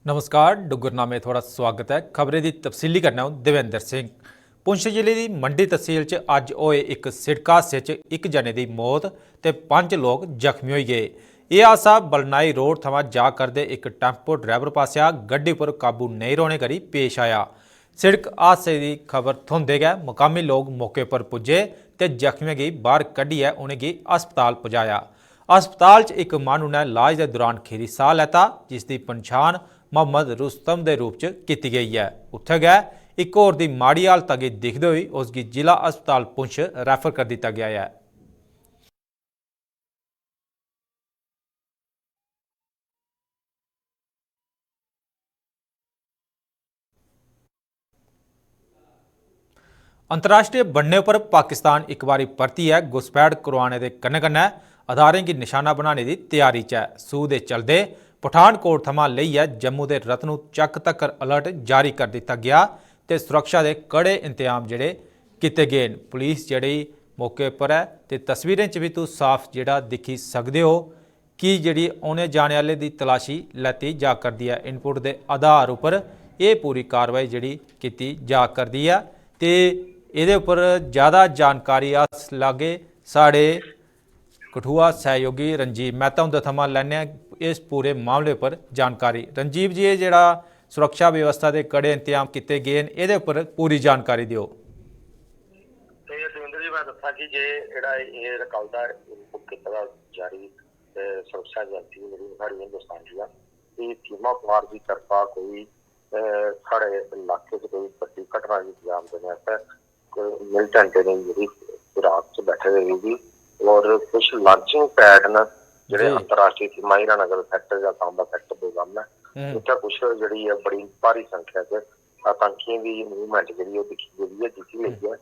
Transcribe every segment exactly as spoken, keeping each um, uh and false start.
नमस्कार, डुग्गरनामे थुआढ़ा सुआगत ऐ। खबरें दी तफसीली कन्नै अ'ऊं देवेंद्र सिंह। पुंछ जिले दी मंडी तसील च अज्ज होए इक सिड़क हादसे च इक जने दी मौत ते पंज लोक जख्मी होई गे। एह् हादसा बलनाई रोड थमां जा करदे इक टैम्पो ड्राइवर पासेआ गड्डी पर काबू नेईं रौह्ने करी पेश आया। सिड़क हादसे दी खबर थ्होंदे गै मकामी लोक मौके पर पुज्जे ते जख्मियें गी बाह्र कड्ढियै उ'नेंगी अस्पताल पजाया। अस्पताल च इक माह्नू ने इलाज दे दौरान खीरी साह् लैता, जिसदी पंछान मोहम्मद रुस्तम दे रूप च कीती गेई ऐ। उत्थै गै इक होर दी माड़ी हालता गी दिखदे होई उसगी जिला अस्पताल पुंछ रैफर करी दित्ता गेआ ऐ। अंतर्राष्ट्रीय बन्ने उप्पर पाकिस्तान इक बारी परतियै घुसपैठ करोआने दे कन्नै-कन्नै अधारें गी नशाना बनाने दी त्यारी च ऐ। सूह दे चलदे पठानकोट थमां लेइयै जम्मू दे रतनू चक्क तक्कर अलर्ट जारी कर दित्ता गेआ ते सुरक्षा दे कड़े इंतजाम जेह्ड़े कीते गे न। पुलिस जेह्ड़ी मौके पर ऐ ते तस्वीरें च बी तुस साफ जेह्ड़ा दिक्खी सकदे ओ कि जेह्ड़ी औने जाने आह्ले दी तलाशी लैती जा करदी ऐ। इनपुट दे आधार उप्पर एह् पूरी कार्रवाई जेह्ड़ी कीती जा करदी ऐ ते एह्दे उप्पर ज़्यादा जानकारी अस लागे साढ़े कठुआ सैहयोगी रंजीव मेहता हुंदे थमां लैने आं इस पूरे मामले उप्पर जानकारी। रंजीव जी, एह् जेह्ड़ा सुरक्षा व्यवस्था दे कड़े इंतजाम कीते गे न, एह्दे उप्पर पूरी जानकारी देओ। ते देवेंद्र जी, में दस्सां कि जे जेह्ड़ा एह् कल दा इनपुट कीते दा जारी ते सुरक्षा एजेंसी जेह्ड़ी साढ़ी हिंदुस्तान दी ऐ, एह् सीमा पार दी तरफा कोई, अ, साढ़े इलाके च कोई बड्डी घटना गी अंजाम देने आस्तै कोई मिलिटेंट ने जेह्ड़ी फिराक च बैठे दे ही और कुछ लांचिंग पैड न जेह्ड़े जी। अंतर्राष्ट्रीय सीमा हीरानगर सैक्टर जां सांबा सैक्टर दे सामनै हम्म। उत्थै कुछ जेह्ड़ी ऐ बड़ी भारी संख्या च आतंकियें दी मूवमेंट जेह्ड़ी ओह् दिक्खी गेदी ऐ, जिसी लेइयै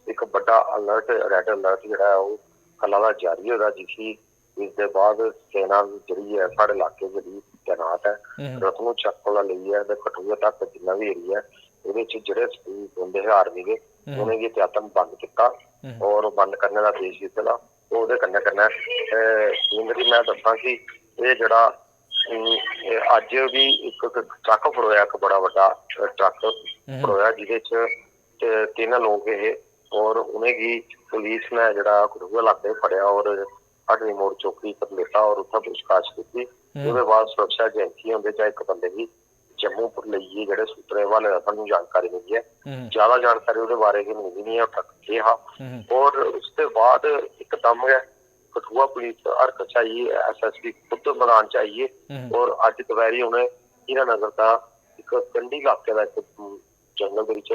इक बड्डा अलर्ट, रैड अलर्ट जेह्ड़ा ऐ ओह् कला दा जारी होए दा, जिसी इसदे बाद सेना जेह्ड़ी ऐ साढ़े इलाके जेह्ड़ी तैनात ऐ हम्म। रतनू चक्क कोला लेइयै ते कठुए तक जिन्ना बी एरिया ऐ ओह्दे च जेह्ड़े स्कूल पौंदे हे आर्मी दे हम्म। उ'नेंगी त्यातन बंद कीता हम्म। और बंद करने दा आदेश दित्ते दा। ओह्दे कन्नै कन्नै, अ, केंद्र गी में दस्सां कि एह् जेह्ड़ा, अम, एह् अज्ज बी इक, इक ट्रक फड़ोआ, इक बड़ा बड्डा, अ, ट्रक हम्म। फड़ोआ, जेह्दे च ते तिन्न लोक हे और उ'नेंगी पुलिस ने जेह्ड़ा कठुआ इलाके च फड़ेआ और हटनी मोड़ चौकी पर लेता और उत्थै पुछताछ कीती। हम्म। ओह्दे बाद सुरक्षा एजेंसी उं'दे चा इक बंदे गी जम्मू पर लेइयै जेह्ड़े सूत्रें हवाले दा सानूं जानकारी मिली ऐ। हम्म। ज्यादा जानकारी ओह्दे बारे च मिली निं ऐ, ओह् ट्रक केह् हा। हम्म। और उसदे बाद इकदम गै कठुआ पुलिस हरकत च आई, एसएसपी खुद मैदान च आई गे हम्म। और अज्ज दपैह्री उ'नें हीरानगर दा इक कंढी इलाके दा इक जंगल दे बिच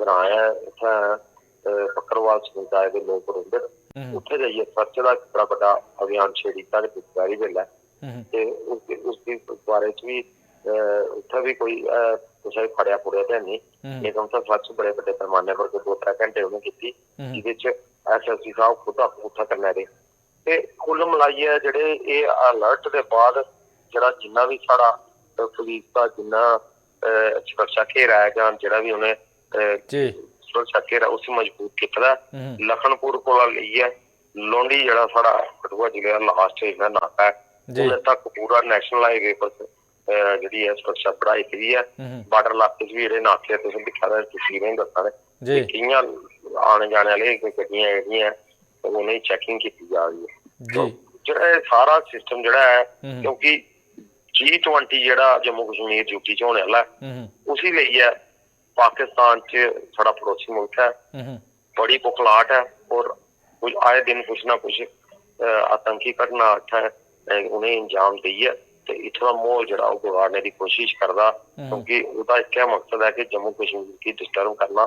ग्रां ऐ, उत्थै, अ, बक्करवाल समुदाय दे लोक रौंह्दे न। हम्म। उत्थै जाइयै सर्च दा इक बड़ा बड्डा अभियान छेड़ी दित्ता ते दपैह्री बेल्लै हम्म। ते उसदे, उसदे बारे च बी, अ, उत्थै बी कोई, अ, कुसै गी फड़ेआ फुड़ेआ ते हैनी, हम्म। लेकिन उत्थै सर्च बड़े बड्डे पैमाने पर कोई दो त्रै घैंटे उ'नें कीती, हम्म। जेह्दे च एसएसपी साहब खुद आपूं उत्थै कन्नै रेह्। ते कुल मलाइयै जेह्ड़े एह् अलर्ट दे बाद जेह्ड़ा जिन्ना बी साढ़ा, अ, पुलिस दा जिन्ना, अ, सुरक्षा घेरा ऐ जां जेह्ड़ा बी उ'नें, अ, जी। सुरक्षा घेरा उसी मजबूत कीते दा ऐ। हम्म। लखनपुर कोला लेइयै लोंडी जेह्ड़ा साढ़ा कठुआ जिले दा लास्ट एरिया नाका ऐ, जी। उ'नें तक पूरा नेशनल हाईवे पर, अ, जेह्ड़ी ऐ सुरक्षा बढ़ाई दी ऐ। हम्म। बार्डर इलाके च बी जेह्ड़े नाके तुसें दिक्खा दे, तस्वीरें दस्सा दे जी। कि कि'यां आने जाने आह्ले गड्डियां जेह्ड़ियां ऐ उ'नेंगी चैकिंग कीती जा दी ऐ। जी। तो जेह्ड़ा एह् सारा सिस्टम जेह्ड़ा ऐ, हम्म। क्योंकि जी ट्वेंटी जेह्ड़ा जम्मू कश्मीर यूटी च होने आह्ला ऐ, हम्म। उसी लेइयै पाकिस्तान च साढ़ा पड़ोसी मुल्क ऐ, हम्म। बड़ी बौखलाहट ऐ और कुछ आए दिन कुछ ना कुछ, अ, आतंकी घटना इत्थै, अ, उ'नेंगी अंजाम देइयै ते इत्थूं दा म्हौल जेह्ड़ा ओह् बगाड़ने दी कोशिश करदा, हम्म। क्योंकि ओह्दा इक्कै मकसद ऐ कि जम्मू कश्मीर गी डिस्टर्ब करना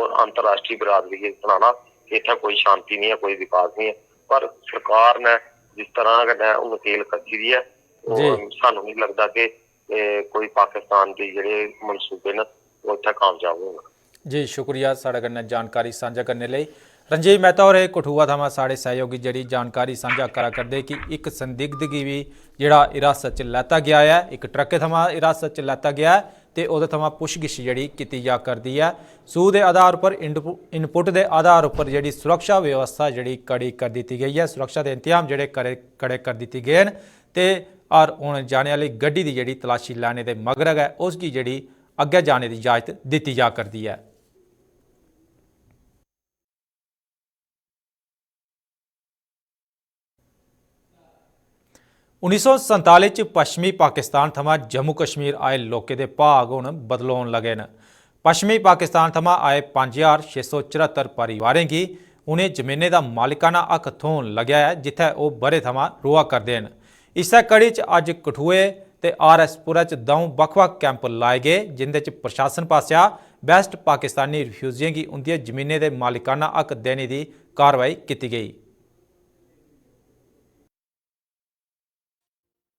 और अंतर्राष्ट्रीय बरादरी गी सनाना कि इत्थै कोई शांति निं ऐ, कोई विकास निं ऐ। पर सरकार ने जिस तरह कन्नै हून नकेल कस्सी दी ऐ, ओह् जी। सानूं निं लगदा कि, ए, कोई पाकिस्तान दे जेह्ड़े मनसूबे न ओह् इत्थै कामयाब होङन। जी, शुक्रिया साढ़े कन्नै जानकारी सांझा करने लेई। रंजीव मेहता होर कठुआ थमां साढ़े सैहयोगी जेह्ड़ी जानकारी सांझा करा करदे कि इक संदिग्ध गी बी जेह्ड़ा हिरासत च लैता गेआ ऐ, इक ट्रकै थमां हिरासत च लैता गेआ ऐ ते ओह्दे थमां पुच्छगिछ जेह्ड़ी कीती जा करदी ऐ। सूह दे आधार पर इनपु-, इनपुट दे आधार उप्पर जेह्ड़ी सुरक्षा व्यवस्था जेह्ड़ी कड़ी करी दित्ती गेई ऐ, सुरक्षा दे इंतजाम जेह्ड़े करे, कड़े करी दित्ते गे न ते हर औन जाने आह्ली गड्डी दी जेह्ड़ी तलाशी लैने दे मगरा गै उसगी जेह्ड़ी अग्गै जाने दी इजाजत दित्ती जा करदी ऐ। उन्नी सौ संताली च पश्चिमी पाकिस्तान थमां जम्मू कश्मीर आए लोकें दे भाग हून बदलोन लगे न। पश्चिमी पाकिस्तान थमां आए पंज ज्हार छे सौ चरहत्तर परिवारें गी उ'नें जमीनें दा मालिकाना हक थ्होन लगेआ ऐ, जित्थै ओह् ब'रे थमां रोआ करदे न। इस्सै कड़ी च अज्ज कठुए ते आर एस पुरै च द'ऊं बक्ख-बक्ख कैंप लाए गे, जिंदे च प्रशासन पासेआ बेस्ट पाकिस्तानी रिफ्यूजियें गी उंदियें जमीनें दे मालिकाना हक देने दी कार्रवाई कीती गेई।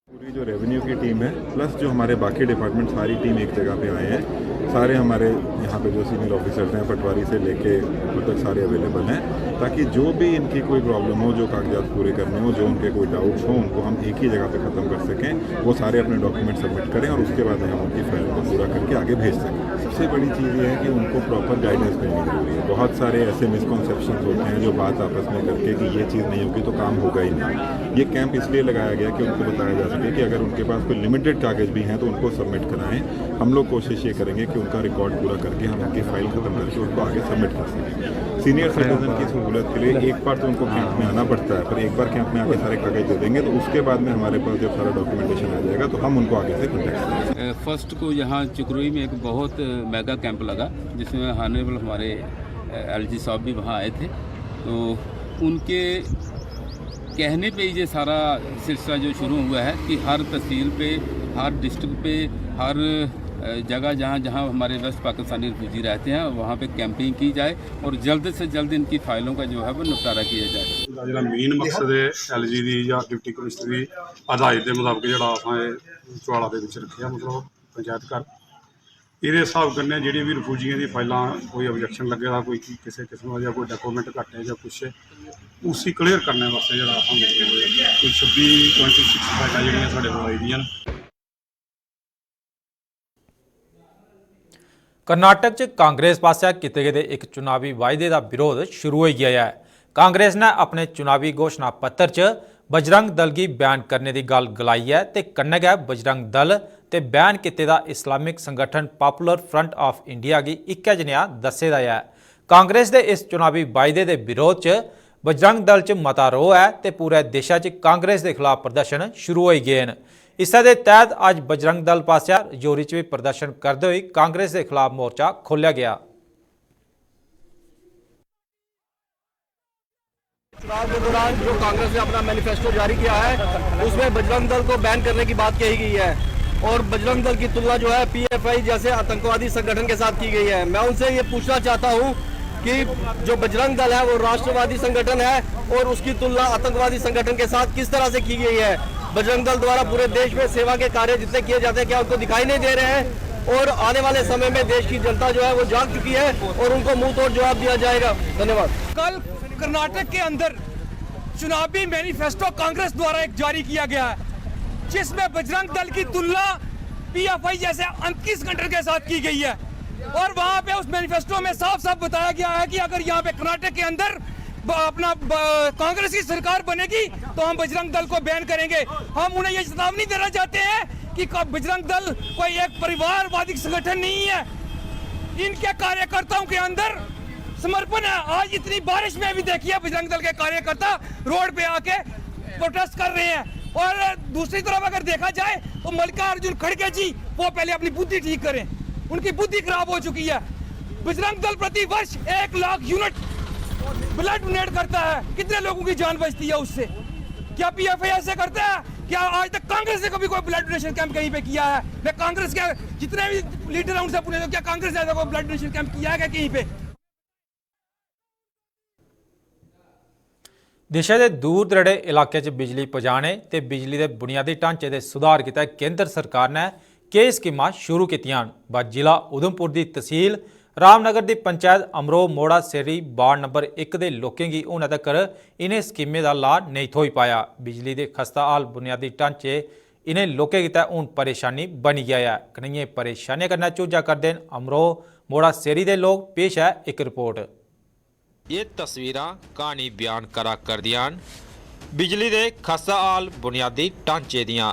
पूरी जो रेवेन्यू की टीम है, प्लस जो हमारे बाकी डिपार्टमेंट, सारी टीम एक जगह पे आए हैं। सारे हमारे यहाँ पे जो सीनियर ऑफिसर्स हैं, पटवारी से लेके ऊपर तक, सारे अवेलेबल हैं, ताकि जो भी इनकी कोई प्रॉब्लम हो, जो कागजात पूरे करने हो, जो उनके कोई डाउट्स हो, उनको हम एक ही जगह पे ख़त्म कर सकें। वो सारे अपने डॉक्यूमेंट सबमिट करें और उसके बाद हम उनकी फाइल को पूरा करके आगे भेज सकें। सबसे बड़ी चीज़ ये है कि उनको प्रॉपर गाइडेंस मिलनी जरूरी है। बहुत सारे ऐसे मिसकॉन्सेप्शन होते हैं जो बात आपस में करके कि ये चीज़ नहीं होगी तो काम होगा ही नहीं। ये कैंप इसलिए लगाया गया कि उनको बताया जा सके कि अगर उनके पास कोई लिमिटेड कागज भी हैं तो उनको सबमिट कराएं। हम लोग कोशिश ये करेंगे कि उनका रिकॉर्ड पूरा करके हम उनकी फाइल ख़त्म करके उनको आगे सबमिट कर सकें। सीनियर सिटीजन की सहूलत के लिए एक बार तो उनको कैंप में आना पड़ता है, पर एक बार कैंप में आके सारे कागज दे देंगे तो उसके बाद में हमारे पास जब सारा डॉक्यूमेंटेशन आ जाएगा तो हम उनको आगे से कॉन्टैक्ट करेंगे। फर्स्ट को यहाँ चिकरोई में एक बहुत मेगा कैंप लगा, जिसमें ऑनरेबल हमारे एलजी साहब भी वहाँ आए थे। तो उनके कहने पे ये सारा सिलसिला जो शुरू हुआ है कि हर तहसील पे, हर डिस्ट्रिक्ट पे, हर जगह जहाँ जहाँ हमारे वेस्ट पाकिस्तानी रिफ्यूजी रहते हैं, वहाँ पे कैंपिंग की जाए और जल्द से जल्द इनकी फाइलों का जो है वो निपटारा किया जाए। ਜਿਹੜਾ ਮੇਨ ਮਕਸਦ ਹੈ ਐਲਜੀ ਦੀ ਜਾਂ ਡਿਪਟੀ ਕਮਿਸ਼ਨਰ ਦੀ ਹਦਾਇਤ ਦੇ ਮੁਤਾਬਕ ਜਿਹੜਾ ਆਪਾਂ ਇਹ ਚੁਆਲਾ ਦੇ ਵਿੱਚ ਰੱਖਿਆ, ਮਤਲਬ, ਪੰਚਾਇਤ ਘਰ, ਇਹਦੇ ਹਿਸਾਬ ਕਰਨੇ ਜਿਹੜੀ ਵੀ ਰਿਫਿਊਜੀਆਂ ਦੀ ਫਾਈਲਾਂ, ਕੋਈ ਆਬਜੈਕਸ਼ਨ ਲੱਗੇ ਦਾ, ਕੋਈ ਕੀ- ਕਿਸੇ ਕਿਸਮ ਦਾ ਜਾਂ ਕੋਈ ਡਾਕੂਮੈਂਟ ਘੱਟ ਹੈ ਜਾਂ ਕੁਛ ਹੈ, ਉਸੇ ਕਲੀਅਰ ਕਰਨੇ ਵਾਸਤੇ ਜਿਹੜਾ ਆਪਾਂ, ਕੋਈ ਛੱਬੀ, ਟਵੈਂਟੀ ਸਿਕਸ ਫਾਈਲਾਂ ਜਿਹੜੀਆਂ ਸਾਡੇ ਕੋਲ ਆਈ ਦੀਆਂ ਨੇ। कर्नाटक च कांग्रेस पासेआ कीते गेदे इक चुनावी वायदे दा विरोध शुरू होई गेआ ऐ। कांग्रेस ने अपने चुनावी घोशणा पत्र च बजरंग दल गी बैन करने दी गल्ल गलाई ऐ ते कन्नै गै बजरंग दल ते बैन कीते दा इस्लामिक संगठन पॉपुलर फ्रंट ऑफ इंडिया गी इक्कै जनेहा दस्से दा ऐ। कांग्रेस दे इस चुनावी वायदे दे विरोध च बजरंग दल च मता रोह ऐ ते पूरे देशा च कांग्रेस दे खिलाफ प्रदर्शन शुरू होई गे न। इस्सै दे तैह्त अज्ज बजरंग दल पासेआ रजौरी च बी प्रदर्शन करदे होई कांग्रेस दे खिलाफ मोर्चा खोलेआ गेआ। चुनाव के दौरान जो कांग्रेस ने अपना मैनिफेस्टो जारी किया है, उसमें बजरंग दल को बैन करने की बात कही गई है और बजरंग दल की तुलना जो है पीएफआई जैसे आतंकवादी संगठन के साथ की गई है। मैं उनसे ये पूछना चाहता हूँ कि जो बजरंग दल है वो राष्ट्रवादी संगठन है और उसकी तुलना आतंकवादी संगठन के साथ किस तरह से की गई है? बजरंग दल द्वारा पूरे देश में सेवा के कार्य जितने किए जाते हैं, क्या उनको दिखाई नहीं दे रहे हैं? और आने वाले समय में देश की जनता जो है वो जाग चुकी है और उनको मुंह तोड़ जवाब दिया जाएगा। धन्यवाद। कल कर्नाटक के अंदर चुनावी मैनिफेस्टो कांग्रेस द्वारा एक जारी किया गया है, जिसमें बजरंग दल की तुलना पीएफआई जैसे आतंकी संगठन के साथ की गई है और वहां पे उस मैनिफेस्टो में साफ साफ बताया गया है कि अगर यहाँ पे कर्नाटक के अंदर ब-, अपना ब-, कांग्रेस की सरकार बनेगी तो हम बजरंग दल को बैन करेंगे। हम उन्हें ये चेतावनी देना चाहते हैं कि क-, बजरंग दल कोई एक परिवारवादी संगठन नहीं है। इनके कार्यकर्ताओं के अंदर समर्पण है। आज इतनी बारिश में भी देखिए बजरंग दल के कार्यकर्ता रोड पे आके प्रोटेस्ट कर रहे हैं। और दूसरी तरफ अगर देखा जाए तो मल्लिकार्जुन खड़गे जी वो पहले अपनी बुद्धि ठीक करें, उनकी बुद्धि खराब हो चुकी है। बजरंग दल प्रति वर्ष एक लाख यूनिट ब्लड डोनेट करता है, कितने लोगों की जान बचती है उससे? क्या पीएफआई ऐसे करता है? क्या आज तक कांग्रेस ने कभी कोई ब्लड डोनेशन कैंप कहीं पे किया है? मैं कांग्रेस के जितने भी लीडर हैं उनसे पूछता हूं, क्या कांग्रेस ने ऐसा कोई ब्लड डोनेशन कैंप किया है क्या कहीं पे? देशै दे दूर दरेड़े इलाके च बिजली पजाने ते बिजली दे बुनियादी ढांचे दे सुधार गितै केंद्र सरकार ने केई स्कीमां शुरू कीतियां न। बस जिला उधमपुर दी तसील रामनगर दी पंचैत अमरोह मोड़ा सेरी वार्ड नंबर इक दे लोकें गी हुनै तगर इ'नें स्कीमें दा लाह नेईं थ्होई पाया। बिजली दे खस्ता हाल बुनियादी ढांचे इ'नें लोकें गितै हून परेशानी बनी गेआ ऐ। कनेहियें परेशानियें कन्नै झुज्झा करदे न अमरोह मोड़ा सेरी दे लोक? पेश ऐ इक रिपोर्ट। एह् तस्वीरां क्हानी बयान करा करदियां न बिजली दे खस्ता हाल बुनियादी ढांचे दियां।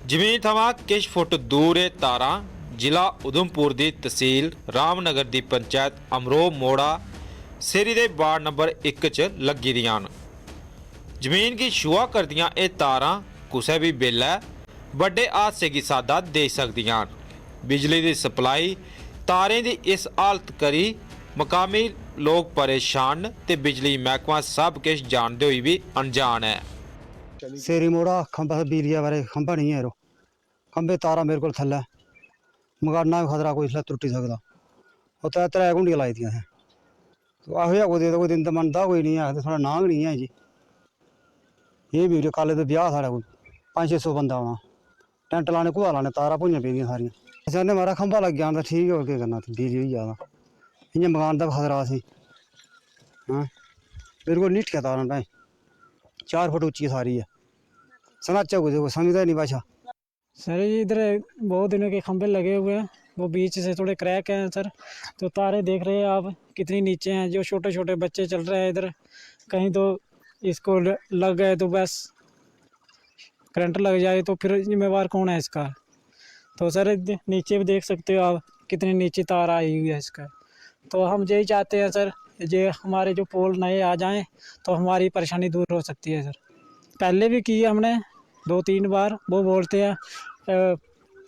जमीन थमां किश फुट दूर एह् तारां जिला उधमपुर दी तसील रामनगर दी पंचैत अमरोह मोड़ा सेरी दे वार्ड नंबर इक च लग्गी दियां न। जमीन गी छुआ करदियां एह् तारां कुसै बी बेल्लै बड्डे हादसे गी साद्दा देई सकदियां न। बिजली दी सप्लाई तारें दी इस हालत करी मकामी लोक परेशान न ते बिजली मैह्कमा सब किश जानदे होई बी अनजान ऐ। सेरी मोड़ा खंभा, बिजलिया बारै खंभा निं ऐ यरो। खंभे तारां बिल्कुल थल्लै, मकाना बी खतरा, कोई इसलै त्रुट्टी सकदा। ओह् त्रै त्रै घुंडियां लाई दियां असें। ते आखदे कोई, कोई दिन ते मनदा कोई निं ऐ, आखदे थुआढ़ा नांऽ गै निं ऐ जी। एह् वीडियो, कल्ल ते ब्याह् साढ़े कोल, पंज छे सौ बंदा औना, टैंट लाने, कुत्थै लाने, तारां भुञां पेदियां सारियां। अस चाह्न्ने माराज खंभा लग्गी जान तां ठीक ऐ, होर केह् करना, बिजली होई जा तां। इ'यां मकान दा बी खतरा असें। हां, बिल्कुल निठियां तारां ढाएं, चार फुट उच्ची सारी ऐ। सनाचै कुसै, कोई समझदा गै निं भाशा। सर जी, इधर बहुत दिनों के खंभे लगे हुए हैं, वो बीच से थोड़े क्रैक हैं सर। तो तारे देख रहे हैं आप कितनी नीचे हैं। जो छोटे छोटे बच्चे चल रहे हैं इधर, कहीं तो इसको ल- लग गए तो बस करंट लग जाए तो फिर जिम्मेवार कौन है इसका? तो सर नीचे भी देख सकते हो आप कितनी नीचे तार आई हुई है इसका। तो हम यही चाहते हैं सर, ये हमारे जो पोल नए आ जाएं तो हमारी परेशानी दूर हो सकती है सर। पहले भी की है हमने दो तीन बार, वो बोलते हैं अ,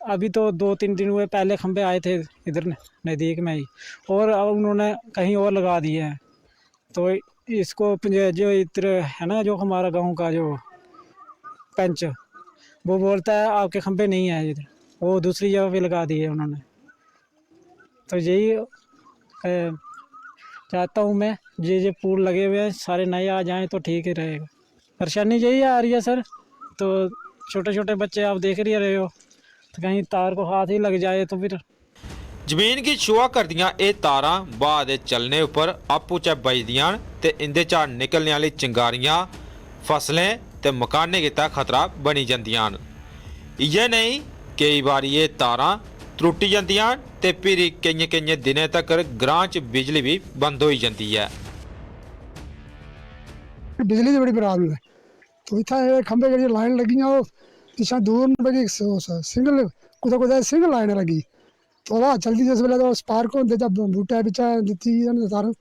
अभी तो दो तीन दिन हुए, पहले खंभे आए थे इधर न- नज़दीक में ही, और अब उन्होंने कहीं और लगा दिए हैं। तो इसको पंजे- जो इधर है ना, जो हमारा गांव का जो पंच, वो बोलता है आपके खंभे नहीं हैं इधर, वो दूसरी जगह पे लगा दिए उन्होंने। तो यही अ, चाहता हूँ मैं, ये जो पोल लगे हुए हैं सारे नए आ जाएं तो ठीक ही रहेगा। परेशानी यही आ रही है सर, तो छोटे छोटे बच्चे आप देख ही रहे हो, तो कहीं तार को हाथ ही लग जाए तो फिर जमीन गी छुआ करदियां एह् तारां ब्हाऽ दे चलने उप्पर आपूं चै बजदियां न ते इं'दे चा निकलने आह्ली चिंगारियां फसलें ते मकानें गितै खतरा बनी जंदियां न। इ'यै नेईं केई बारी एह् तारां त्रुट्टी जंदियां न ते भिरी केइयें केइयें दिनें तगर ग्रांऽ च बिजली बी बंद होई जंदी ऐ। बिजली दी बड़ी प्राब्लम ऐ। तो इत्थै एह् खंभे जेह्ड़ियां लाइन लग्गियां, ओह् पिच्छें दूर न, बड़ी स- स- सिंगल, कुतै कुतै सिंगल लाइन लग्गी। तो हवा चलदी जिस बेल्लै, ते ओह् स्पार्क होंदे जां बू- बूह्टे बिच्चा दित्ती दी तारां।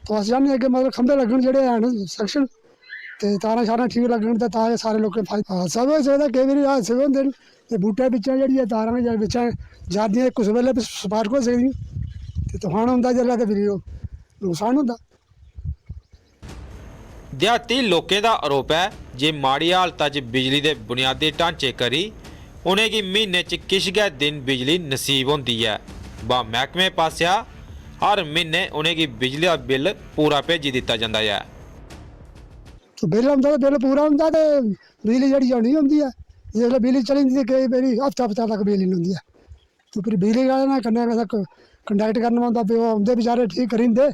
तो अस चाह्न्ने आं कि मतलब खंभे लग्गन जेह्ड़े हैन सैक्शन, ते तारां शारां ठीक लग्गन, ते तां गै सारे लोकें फायदा। हादसा बी होई सकदा, केईं बारी हादसे बी होंदे न। ते बूह्टे बिच्चा जेह्ड़ी ऐ तारां जां बिच्चा जंदियां, कुसै बेल्लै बी स्पार्क होई सकदियां, ते तफान औंदा जिसलै, ते फिर ओह् नुकसान होंदा। देहाती लोकें दा आरोप ऐ जे माड़ी हालता च बिजली दे बुनियादी ढांचे करी उ'नेंगी म्हीने च किश गै दिन बिजली नसीब होंदी ऐ, बा मैह्कमे पासेआ हर म्हीने उ'नेंगी बिजली दा बिल पूरा भेजी दित्ता जंदा ऐ। तो बिल औंदा ते बिल पूरा औंदा, ते बिजली जेह्ड़ी औनी औंदी ऐ। जिसलै बिजली चली जंदी, ते केईं बारी हफ्ता हफ्ता तक बिजली निं औंदी ऐ। तो फिर बिजली आह्ले ने कन्नै कन्नै क- कंडक्ट करना पौंदा, फ्ही ओह् औंदे बेचारे, ठीक करी जंदे।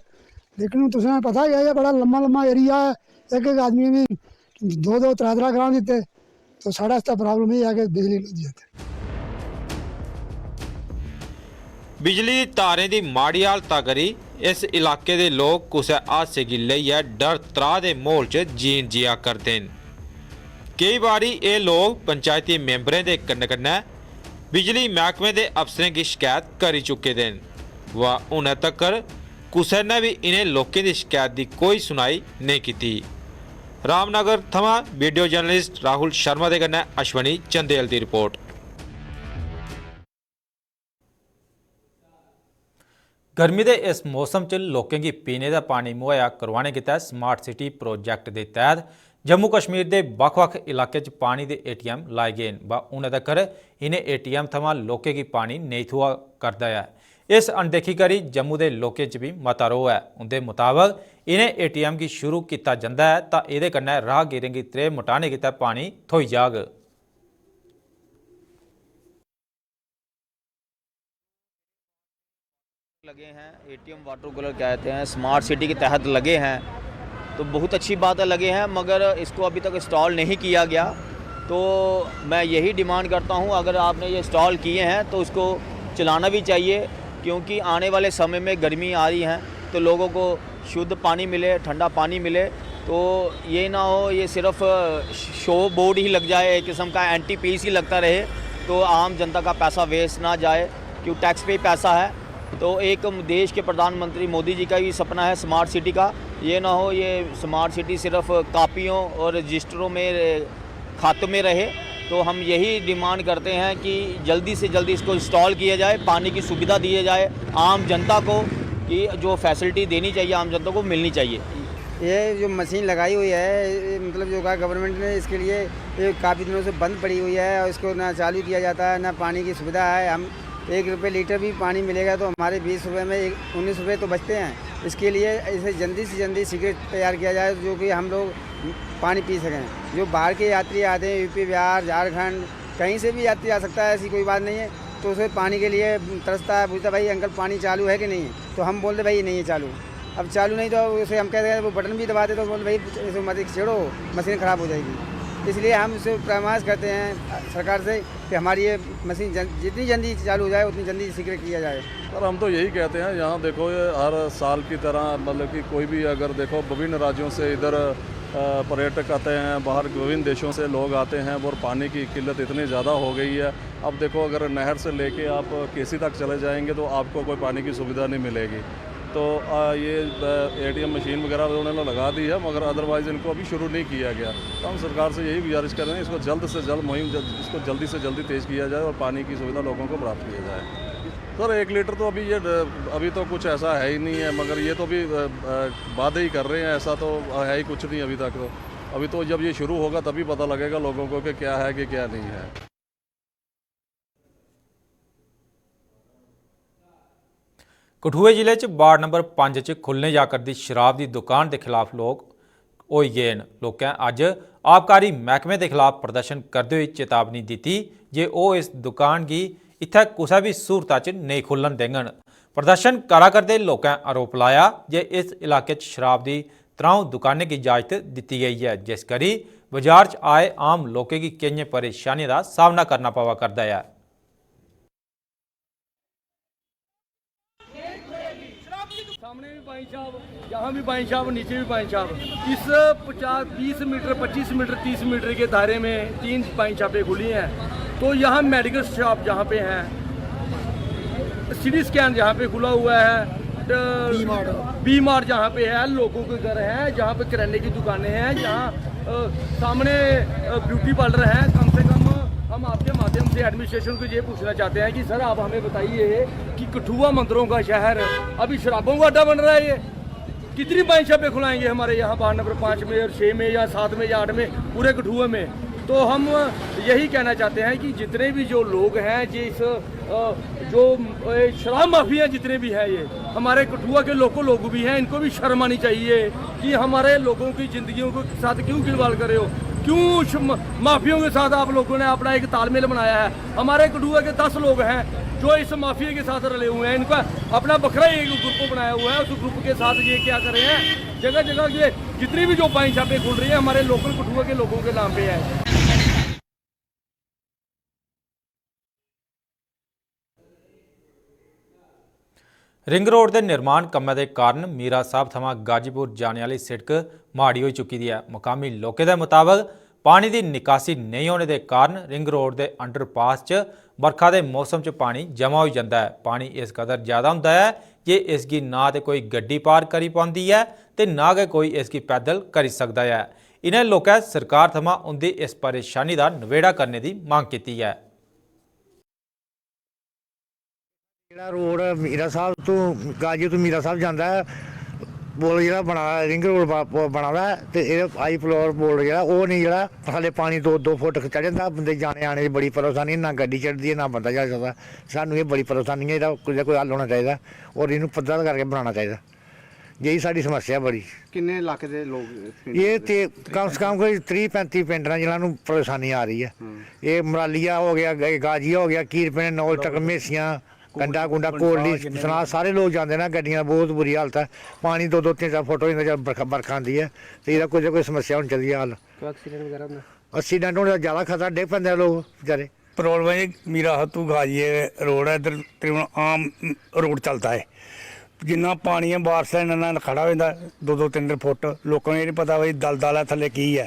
लेकिन हून तुसें पता गै ऐ, एह् बड़ा लम्मा लम्मा एरिया ऐ, इक इक आदमी गी दो दो त्रै त्रै ग्रांऽ दित्ते। तो साढ़े आस्तै प्राब्लम एह् ऐ कि बिजली निं होंदी ऐ इत्थै। बिजली दी तारें दी माड़ी हालता करी इस इलाके दे लोक कुसै हादसे गी लेइयै डर त्राह दे म्हौल च जीन जिया करदे न। केई बारी एह् लोक पंचायती मैंबरें दे कन्नै कन्नै बिजली मैह्कमे दे अफसरें गी शकैत करी चुके दे न, वा हुनै तक्कर कुसै ने बी इ'नें लोकें दी शकैत दी कोई सुनाई नेईं कीती। रामनगर थमां वीडियो जर्नलिस्ट राहुल शर्मा दे कन्नै अश्वनी चंदेल दी रिपोर्ट। गर्मी दे इस मौसम च लोकें गी पीने दा पानी मुहैया करोआने गितै स्मार्ट सिटी प्रोजेक्ट दे तैह्त जम्मू कश्मीर दे बक्ख-बक्ख इलाकें च पानी दे एटीएम लाए गे न, बा हुनै तगर इ'नें एटीएम थमां लोकें गी पानी नेईं थ्होआ करदा ऐ। इस अनदेखी करी जम्मू दे लोकें च बी मता रोह् ऐ। उं'दे मताबक इ'नें एटीएम गी शुरू कीता जंदा ऐ तां एह्दे कन्नै राहगीरें गी त्रेह् मटाने गितै पानी थ्होई जाग। लगे हैं, एटीएम वाटर कूलर कहते हैं, स्मार्ट सिटी के तहत लगे हैं, तो बहुत अच्छी बात है, लगे हैं, मगर इसको अभी तक इंस्टॉल नहीं किया गया। तो मैं यही डिमांड करता हूँ, अगर आपने ये इंस्टॉल किए हैं तो उसको चलाना भी चाहिए, क्योंकि आने वाले समय में गर्मी आ रही है, तो लोगों को शुद्ध पानी मिले, ठंडा पानी मिले। तो ये ना हो, ये सिर्फ शो बोर्ड ही लग जाए, एक किस्म का एंटी पीस ही लगता रहे, तो आम जनता का पैसा वेस्ट ना जाए, क्यों, टैक्स पे ही पैसा है। तो एक देश के प्रधानमंत्री मोदी जी का भी सपना है स्मार्ट सिटी का। ये ना हो, ये स्मार्ट सिटी सिर्फ कापियों और रजिस्टरों में, खातों में रहे। तो हम यही डिमांड करते हैं कि जल्दी से जल्दी इसको इंस्टॉल किया जाए, पानी की सुविधा दी जाए आम जनता को, कि जो फैसिलिटी देनी चाहिए आम जनता को, मिलनी चाहिए। ये जो मशीन लगाई हुई है, ये मतलब जो कहा गवर्नमेंट ने, इसके लिए ये काफ़ी दिनों से बंद पड़ी हुई है और इसको ना चालू किया जाता है, ना पानी की सुविधा है। हम एक रुपये लीटर भी पानी मिलेगा तो हमारे बीस रुपये में एक, उन्नीस रुपये तो बचते हैं। इसके लिए इसे जल्दी से जल्दी सीवरेज तैयार किया जाए, जो कि हम लोग पानी पी सकें। जो बाहर के यात्री आते हैं, यूपी, बिहार, झारखंड, कहीं से भी यात्री आ सकता है, ऐसी कोई बात नहीं है। तो उसे पानी के लिए तरसता है, पूछता, "भाई अंकल, पानी चालू है कि नहीं?" तो हम बोलते, "भाई, नहीं है चालू।" अब चालू नहीं तो उसे हम कहते हैं, वो बटन भी दबाते तो बोलते, "भाई, इसे मत छेड़ो, मशीन ख़राब हो जाएगी।" इसलिए हम उसे परामर्श करते हैं सरकार से कि हमारी ये मशीन जन-, जितनी जल्दी चालू हो जाए, उतनी जल्दी सीवरेज किया जाए। सर, हम तो यही कहते हैं, यहाँ देखो, ये हर साल की तरह, मतलब कि कोई भी, अगर देखो, विभिन्न राज्यों से इधर, अ, पर्यटक आते हैं, बाहर विभिन्न देशों से लोग आते हैं और पानी की किल्लत इतनी ज़्यादा हो गई है। अब देखो, अगर नहर से लेके आप केसी तक चले जाएंगे तो आपको कोई पानी की सुविधा नहीं मिलेगी। तो, अ, ये, अ, एटीएम मशीन वगैरह तो उन्होंने लगा दी है, मगर अदरवाइज़ इनको अभी शुरू नहीं किया गया। तो हम सरकार से यही गुजारिश कर रहे हैं, इसको जल्द से जल्द मुहिम ज-, इसको जल्दी से जल्दी तेज़ किया जाए और पानी की सुविधा लोगों को प्राप्त किया जाए। सर, एक लीटर तो अभी ये ड-, अभी तो कुछ ऐसा है ही नहीं है, मगर ये तो अभी, अ, अ, वादे ही कर रहे हैं, ऐसा तो है ही कुछ नहीं अभी तक। तो अभी तो जब ये शुरू होगा तभी पता लगेगा लोगों को कि क्या है, कि क्या नहीं है। कठुए जिले च वार्ड नंबर पंज च खु'ल्लने जा करदी शराब दी दुकान दे खिलाफ लोक होई गे न। लोकें अज्ज आबकारी मैह्कमे दे खिलाफ प्रदर्शन करदे होई चेतावनी दित्ती जे ओह् इस दुकान गी इत्थै कुसै बी सूरता च नेईं खु'ल्लन देङन। प्रदर्शन करा करदे लोकें आरोप लाया जे इस इलाके च शराब दी त्र'ऊं दुकानें गी इजाजत दित्ती गेई ऐ, जिस करी बाजार च आए आम लोकें गी केइयें परेशानियें दा सामना करना पवा करदा ऐ। सामने भी वाइन शॉप, यहाँ भी वाइन शॉप, नीचे भी वाइन शॉप। इस पचास, बीस मीटर, पच्चीस मीटर, तीस मीटर के दायरे में तीन वाइन शॉपें खुली हैं। तो यहाँ मेडिकल शॉप जहाँ पे हैं, सीटी स्कैन जहाँ पे खुला हुआ है, वी मार्ट। वी मार्ट जहाँ पे है, लोगों के घर हैं, जहाँ पे किराने की दुकानें हैं, जहाँ, अ, सामने, अ, ब्यूटी पार्लर है, कम से कम हम आपके माध्यम से एडमिनिस्ट्रेशन को ये पूछना चाहते हैं कि सर, आप हमें बताइए कि कठुआ मंदिरों का शहर, अभी शराबों का अड्डा बन रहा है ये? कितनी वाइन शॉपें खुलाएंगे हमारे यहाँ वार्ड नंबर पाँच में और छः में या सात में या आठ में, पूरे कठुआ में? तो हम यही कहना चाहते हैं कि जितने भी जो लोग हैं, जिस अ, जो, अ, शराब माफिया जितने भी हैं, ये हमारे कठुआ के लोकल लोग भी हैं, इनको भी शर्म आनी चाहिए कि हमारे लोगों की जिंदगियों के साथ क्यों खिलवाड़ कर रहे हो, क्यों श-, म-, माफियों के साथ आप लोगों ने अपना एक तालमेल बनाया है। हमारे कठुआ के दस लोग हैं जो इस माफिया के साथ रले हुए हैं, इनका अपना बखरा ही एक ग्रुप बनाया हुआ है। उस ग्रुप के साथ ये क्या कर रहे हैं, जगह जगह ये जितनी भी जो वाइन शॉपें खुल रही है, हमारे लोकल कठुआ के लोगों के नाम पे है। रिंग रोड दे निर्माण कम्मै दे कारण मीरा साहब थमां गाजीपुर जाने आह्ली सिड़क माड़ी होई चुकी दी ऐ। मकामी लोकें दे मताबक, पानी दी निकासी नेईं होने दे कारण रिंग रोड दे अंडरपास च बरखा दे मौसम च पानी जमा होई जंदा ऐ। पानी इस कदर ज्यादा होंदा ऐ जे इसगी ना ते कोई गड्डी पार करी पांदी ऐ ते ना गै कोई इसगी पैदल करी सकदा ऐ। इ'नें लोकें सरकार थमां उं'दी इस परेशानी दा नबेड़ा करने दी मंग कीती ऐ। जेह्ड़ा रोड मीरा साहब तू गाजी तू मीरा साहब जांदा ऐ, पुल जेह्ड़ा बना दा, रिंग रोड बा-, बना दा ऐ, ते एह् हाई फ्लोर पुल जेह्ड़ा, ओह् निं जेह्ड़ा, थल्ले पानी दो, दो फुट चढ़ी जंदा, बंदे जाने आने दी बड़ी परेशानी, ना गड्डी चढ़दी ऐ, ना बंदा जाई सकदा। सानूं एह् बड़ी परेशानी ऐ, एह्दा कुतै कोई हल होना चाहिदा, होर इ'नूं पद्धरा करके बनाना चाहिदा। जेही साढ़ी समस्या ऐ बड़ी। किन्ने इलाके दे लोक पिंड एह् दे? ते कम से कम कोई त्रीह् पैंती पिंड न जिन्हां नूं परेशानी आ दी ऐ। हम्म। एह् मरालिया हो गेआ, एह् गाजिया हो गेआ, कीरपिन, नौल तक, म्हेसियां, कंडा कुंडा, कोटली, सनाह, सारे लोक जांदे न। गड्डियां दा बहुत बुरी हालत ऐ। पानी दो दो तिन्न चार फुट होई जंदा जद बरखा, बरखा आंदी ऐ, ते एह्दा कोई ना कोई समस्या होनी चाहिदी ऐ हल। कोई accident बगैरा होंदा? Accident होने दा ज्यादा खतरा, डिग पैंदे लोक बचारे। प्रॉब्लम एह् मीरा खातू गाजिये रोड ऐ, इद्धर तकरीबन आम रोड चलदा ऐ। जिन्ना पानी ऐ, बारश दा इन्ना इन्ना खड़ा होई जंदा, दो दो तिन्न तिन्न फुट। लोकें गी एह् निं पता भाई दलदल ऐ थल्लै की ऐ।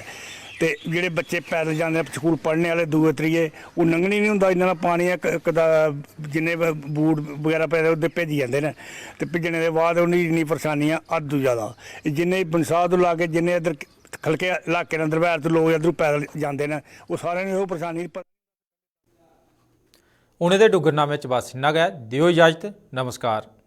ते जेह्ड़े बच्चे पैदल जांदे न स्कूल पढ़ने आह्ले, दूए त्रिये, ओह् लंघने निं होंदा, इन्ना इन्ना पानी ऐ। इक, इक दा जिन्ने ब-, बूट बगैरा पेदे, ओह्दे भिज्जी जंदे न। ते भिज्जने दे बाद उ'नेंगी इन्नी परेशानी ऐ, हद्द तों जैदा। जिन्ने बंसाह् तों लाग्गे, जिन्ने इद्धर ख'लके इलाके न, अंदर ब्हार तों लोक इद्धरों पैदल जांदे न, ओह् सारें गी ओह् परेशानी। उ'नें दे डुग्गरनामे च बस इन्ना गै। देओ इजाजत। नमस्कार।